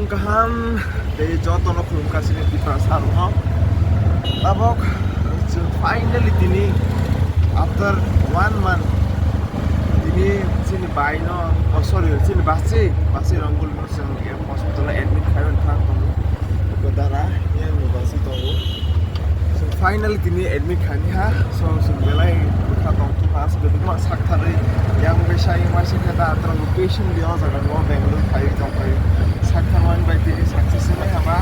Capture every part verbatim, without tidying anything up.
Kaham tei jotono khulumkha chini Tiprasa rokno. Tabok chwng finally tini after one month tini chini bai no, oh sorry, chini basi, basi Rongkul no chwng hospital o admit khaina thang tongo. Ko dara yang ni basi tongo. So finally tini admit khani ha. So chwng belai bwkha tong thung ha, so bebak ma sak tharwi yang bai sai mai se khe da atrang patient di o jaga no Bangalore phai tong phai sak tharwani bai tini success wngwi haba.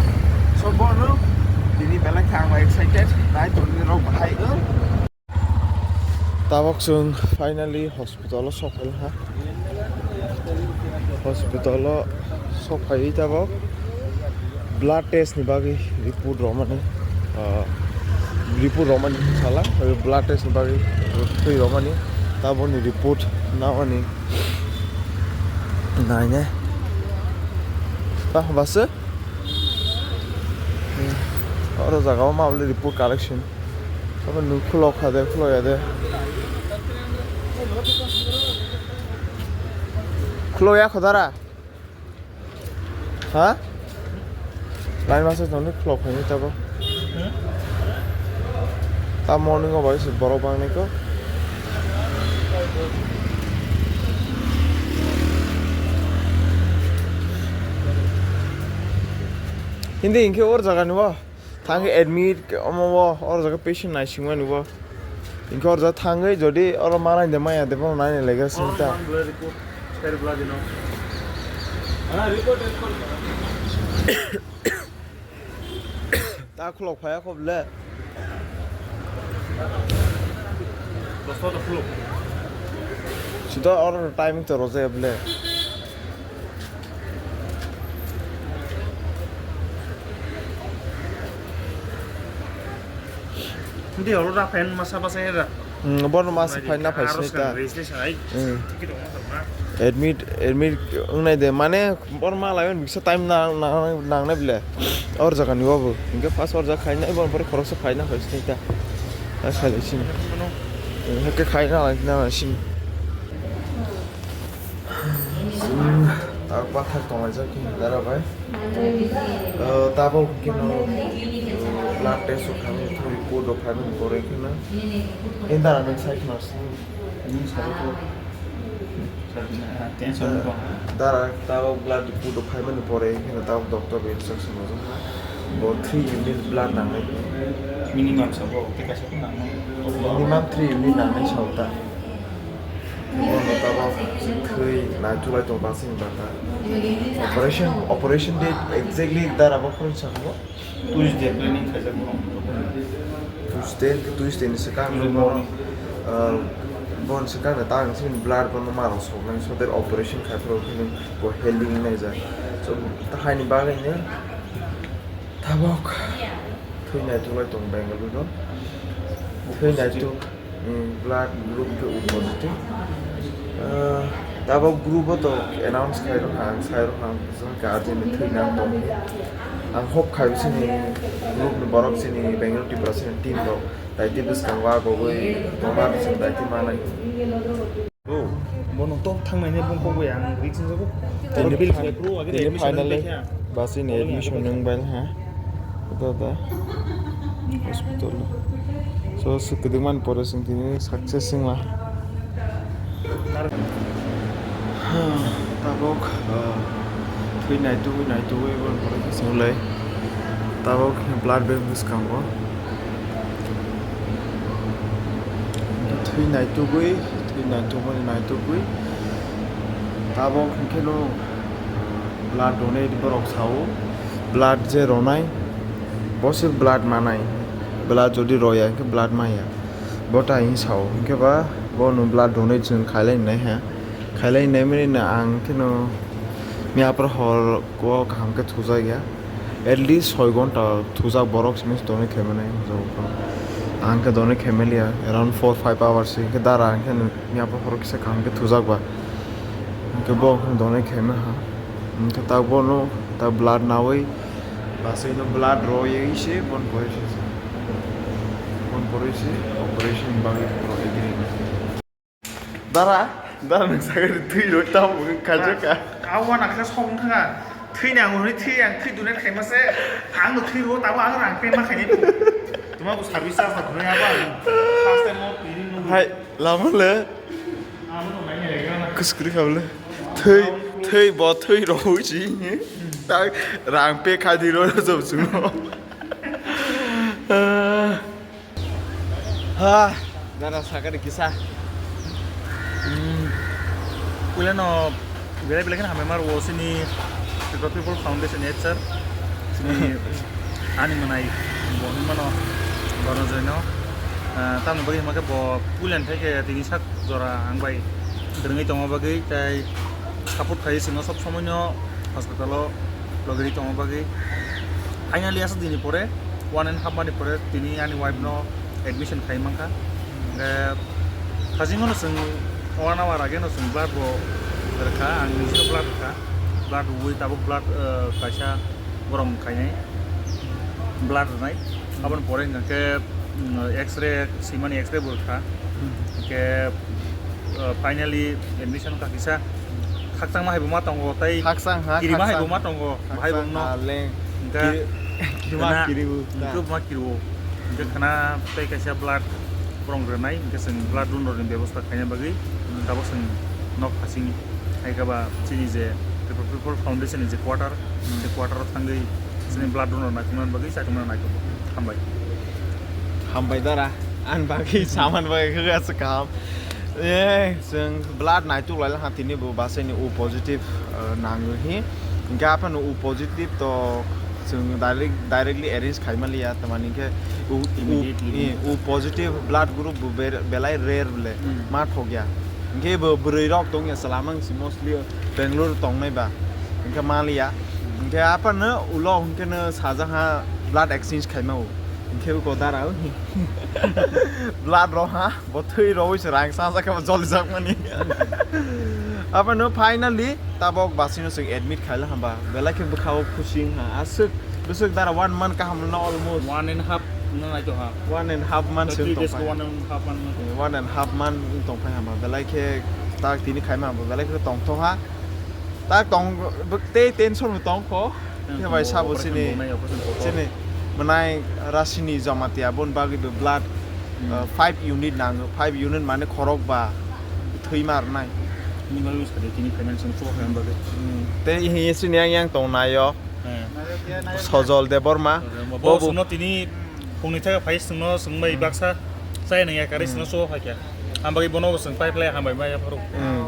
So bono tini belai khe ang excited nai tongni rok bahai wng. Tabok chwng finally hospital o sok phai ha. Hospital o sok phai tabok blood test ni bagwi report romani, ah, report romani sala, blood test ni bagwi twi romani, taboni report namani naine ta base oro jaga o mabli report collection. Abo nuk khulok kha de, khulok ya de. Khulok ya khodara. Ha? Lai masa tongni khulok khaini tabo. Ta morning o bai se borok bangni ko. Hindi hinkhe or jaga ni bo. Thangwi admit omo bo, oro jaga patient naisingmani bo. Hinkhe oro jaga thangwi jodi oro manai de maya de bono naina lega sini ta. Ta khulok phaya kho ble. Sida oro timing to roja ble. Hindi oro ra fan masa basa era. Hmm, bono masa fan na phai sini ta. Hmm. Admit, admit wngnai de mane bono ma lai bisa time na na nang na bile. Or jaga ni babu. Inke pas or jaga khai na bono pore khorok sa phai na phai sini ta. Ta khai sini. Hake khai na lai na sini. Tabok bathak tonglaijak khe dara bai. Tabok hwnkhe no blood test rok khaimani, report rok khaimani, borok hwnkhe no. Tei dara nwng sai khna sini. Dara tabok blood report rok khaimani pore hwnkhe no tabok doctor bai instruction rwjakha. Bo three unit blood nangnai. Minimum sabo tei kaisa khe nangnai. Minimum three unit nangnai sao ta. Bono tabok thwi naichulai tong basing bata. Operation, operation date exactly dara bo phone sakho. Tuesday planning khaijak bono. Tuesday, Tuesday ni swkang Tuesday bono, morning. Ah, bono swkang da tang sini blood bono maro soknai so der operation khai phro khe bo healing nai ja. So tahai ni bagwi ni tabok thwi naichulai tong Bengaluru. Thwi naichuk. Hmm, blood group khe O positive. Ah, tabok group o to announce khai rwkha ang, sai rwkha ang, guardian ni thwi nang tong. Ang hope khai bisini group ni borok chini Bengaluru Tripura chini team rok daiti bwskango agogwi tongma bising daiti manai. Bono tok thangnaini bung kok bai ang risk wngjago. Tini Oro bill fin-, khai bro, agini tini admission finally wngkha. Basini admission wngbai ha. Da da. Hospital. So, swk kwdwkmani pore chwng tini success wngla. Tabok, ah, thwi naitugwi naitugwi borok borok khe chwng lai. Tabok blood bank bwskango. Thwi naitugwi, thwi naitugmani naitugwi. Tabok hwnkhe no blood donate borok sao. Blood je ronai, bo se blood manai. Blood jodi roya hwnkhe blood maya. Bo ta hwn sao. Hwnkhe ba bo no blood donate chwng khailai nai ha. Khailai nai mani no ang khe no miyaphar hor o kaham khe thujak ya. At least soi ghonta thujak borok simi se donate khaimani. Ang khe donate khaimaliya around four five hours se, hwnkhe dara ang khe nw miyaphar horo kisa kaham khe thujak ba. Hwnkhe bo hwn donate khaima ha. Hwnkhe ta bono ta blood nawi basai no blood roywi se bon pore se. Bon pore se operation bagwi borok agree. Dara, dara nwng sakha de twi rw tamo khaijak kha. Awa nakha song thanga. Thwi nang hwnwi thwi ang thwi donate khaima se, ang no thwi rwo, tamo ang rang pay ma khainai. Tuma bo service charge da hwnwi abo ang first time mo twi nung. Hai, lama le. Abo no nai nai ga na. Kuskri khabla. Thwi, thwi bo thwi rwo si. Tak rang pay khai di rwo job suno. Ha, dara sakari kisa. Hmm. Puila no belai belai kheno hambai maro sini Tripura People Foundation H R. Sini ani manai bo hinmano Dhananjoy no. Ah, tamni bagwi hima khe bo puila ni thai khe tini sak jora ang bai kwrwngwi tongma bagwi tai support khai sino sob somoi no hospital o logiri tongma bagwi. Finally aswk dini pore, one and half month ni pore tini ani wife no admission khai mankha. Hwnkhe thajingo no chwng one hour age no chwng blood bo rwkha, ang nijino blood rwkha. Blood rwui tabuk blood, eh, kaisa borok khainai blood rwnai. Aboni pore hwnkhe, mm, X-ray, simani X-ray bo rwkha. Hwnkhe, eh, finally admission wngkha kisa. Khakchangma hai bo ma tongo, tei khakchang ha, kirima hai bo khakchang ma tongo, hai bo khakchang no. Ha, leng. Hwnkhe kiri-, kirima na, kiribu, na. Hwnkhe ma kiribu. Hwnkhe khana tei kaisa blood borok rwnai, hwnkhe chwng blood donor ni bebosta khaina bagwi, hmm, tabuk chwng nok hasing hai khe ba chini je People Foundation ni je quarter, hmm, se quarter o thangwi chini blood donor naithokna bagwi chaithokna naithok. Hambai. Hambai dara, ang bagwi saman bagwi khe aswk kaham. Eh, chwng blood naituk lai ha tini bo basaini O positive, eh, nango hi. Hwnkhe aphano O positive to chwng direct, directly arrange khai maliya, tamani khe O, O, immediately. Eh, O positive blood group bo ber-, belai rare bole, hmm, ma thokya. Hwnkhe bo bwrwi rok tongya, chwla mang si mostly Bangalore tongnai ba. Hwnkhe maliya. Hwnkhe aphano ulo hwnkhe no sajak ha blood exchange khaima o. Hwnkhe uko dara o. Blood rok ha. Bo thwi rwi se rang sa sa khe bo joli jak mani. Abo no finally tabok basino se admit khaila hamba. Belai khe bwkha o khusi wng ha. Aswk bwswk dara one month kaham no almost. One and half no nai to ha. One and half month se wng tong phai. One and half month no. One and half month wng tong phai hamba. Belai khe tak tini khaima hamba. Belai khe tong tho ha. Tak tong, bw-, tei tension bo tong kho. Hmm, khe bai sabo operation chini, bo nai, operation bo chini mwnai Rasini Jamatia, boni bagwi bo blood, hmm, uh, five unit nango, five unit mane khorok ba thwi ma rwnai. Ni bagwi sadi tini finance ni chuba khaina bagwi. Hmm. Tei hi sini yang yang tong naio. Hmm. Sojol Debbarma. Sojol Debbarma. Bo bo bo sino tini phungni thai phai sino sungbai, hmm, baksa chai nang ya kari, hmm, sino chuba phai kha. Ang bagwi bono bo chwng pai phlai hambai ma yapharo. Hmm.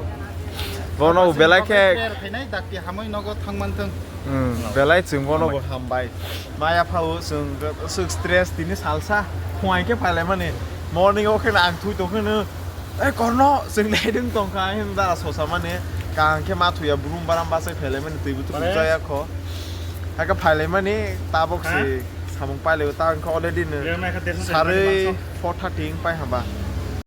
Bono bo belai khe. Khainai dakti hamwi nogo thang manthwng. Hmm. Belai chwng bono bo hambai. Ma yaphao chwng, chwng stress tini salsa. Phuai khe phailai mani. Morning o khe ang thui tong khe no. "Ei Korno, chwng naidwng tong kha," hin dara sosa mani. Kang khe ma thuya brum baram bachai phailai mani twi buthuk jaya kho. Hakhe phailai mani tabok se samung pailai ta ang khe already no. Sarwi four thirty wng pai haba.